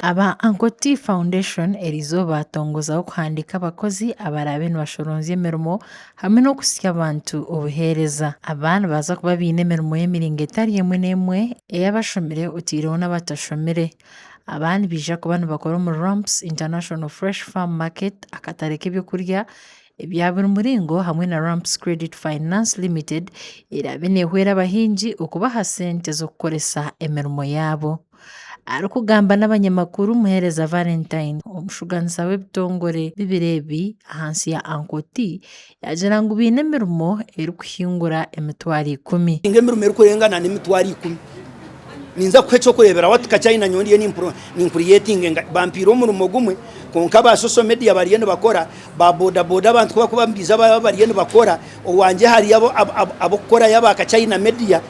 Aba Uncle T Foundation eriizooba baatongozaho kuhandiika abakozi abaraabe nibashoronzya emirimo hamwe n'okuhitsya abantu obuheereza. Aba nibaza kuba baine emirimo y'emiringo etari emwe n'emwe ey'abashomire oteireho n'abatashomire. Aba nibaija kuba nibakora omuri Ramps International Fresh Farm Market, akatare k'ebyokurya ebya buri muringo hamwe na Ramps Credit Finance Limited eraabe neehwera abahingi okubaha sente z'okukoresa emirimo yaabo. Arikugamba n'abanyamakuru, Muheereza Valentine, omushuganisa w'ebitongore bibiri ebi ahansi ya Uncle T, yaagira ngu baine emirimo erikuhingura emitwaro ikumi. Emirimo erikurengana n'emitwaro ikumi. Ninza kukuha eky'okureeberaho hati Kachaina nyowe ndiyo nincreatinga bampiire omurimo gumwe kwonka aba social media bariyo nibakora, ba boda boda abantu ku barikuba nibaija bariyo nibakora, owangye hariyo ab'okukorayo aba Kachaina media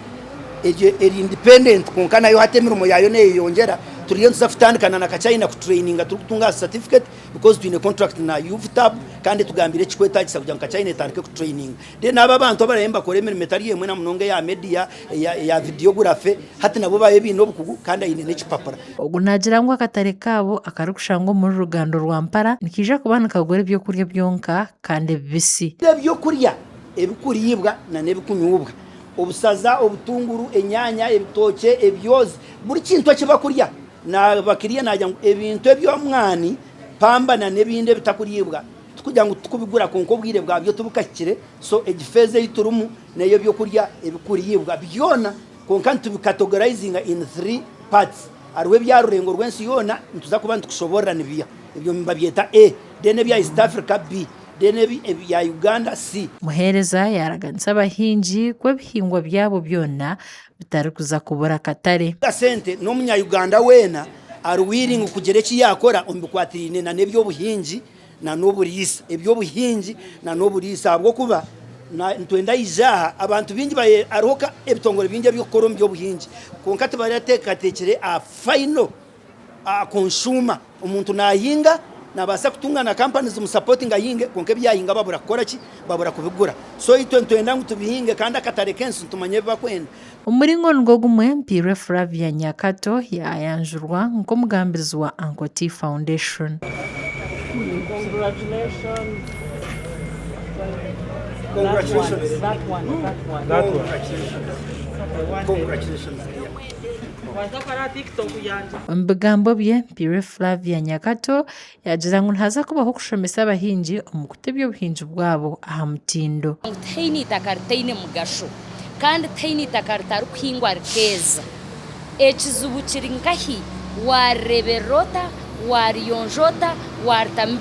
egyo eri independent kwonka nayo hati emirimo yaayo neyeyongyera, turiyo nituza kutandika na Kachaina kutureyininga turikutunga aha certificate because twine contract na UVTAB kandi etugambire ekikwetagisa kugira ngu Kachaina etandike kutureyininga. Then abo abantu abarabe nibakora emirimo etari emwe na munonga eya media, eya videography hati nabo babaire baine obukugu kandi aine n'ekipapura. Ogu naagira ngu akatare kaabo akarikushangwa omuri Rugando Rwampara nikaija kuba nikagura ebyokurya byonka kandi ebibisi. Ebyokurya ebikuriibwa na n'ebikunyuubwa, obusaza, obutunguru, enyaanya, ebitookye, ebyozi, buri kintu eki bakurya. Naabakiriya naagira ngu ebintu eby'omwani, pamba na n'ebindi ebitakuriibwa tikugira ngu titukubigura kwonka obwire bwabyo tibukahikire so egi phase ei turimu n'ey'ebyokurya ebikuriibwa byona kwonka nitubicatogorizinga in three parts hariho ebya rurengo rw'ensi yoona nituza kuba nitukushoborora nibiha ebyo nibabyeta A then ebya East Africa B then ebya Uganda C. Muheereza yaaraganisa abahingi ku ebihingwa byabo byona bitarikuza kubura katare. Sente n'omunya Uganda weena ari willing kugira eki yaakora omu bikwatiraine na n'eby'obuhingi na n'oburiisa, eby'obuhingi na n'oburiisa ahabw'okuba nitwenda aije aha abantu baingi hariho ebitongore bingi eby'okukora omu by'obuhingi kwonka tibarateekateekire aha final consumer. Omuntu naahinga naabaasa kutunga na kampani zimusapotinga ahinge kwonka ebi yaahinga babura kukora ki? Babura kubigura. So itwe nitwenda ngu tubihinge kandi akatare k'ensi nitumanya ebi barikwenda. Omu muringo nigwo gumwe, Mpiirwe Flavia Nyakato yaayanjurwa nk'omugambirizi wa Uncle T Foundation. Omu bigambo bye, Mpiirwe Flavia Nyakato yaagira ngu nihaza kubaho okushomesa abahingi omu kuta eby'obuhingi bwabo aha mutindo. Ngu tihaine itaka ritaine mugasho kandi tihaine itaka ritarikuhingwa rikeeza. Ekizibu kiri nkahi? Waarireeberera ota? Waariyonja ota? Waaritamu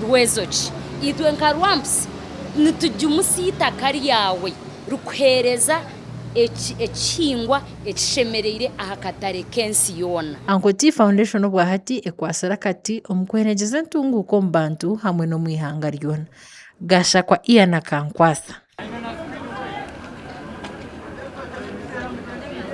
rwezo ki? Itwe nka Rwamps nitugimutsya eitaka ryawe rikuheereza ekihingwa ekishemereire aha katare k'ensi yoona. Uncle T Foundation obwahati ekwatsire akati omu kwenegyeza entunguuka omu bantu hamwe n'omu ihanga ryona. Gashakwa Ian Akankwatsa.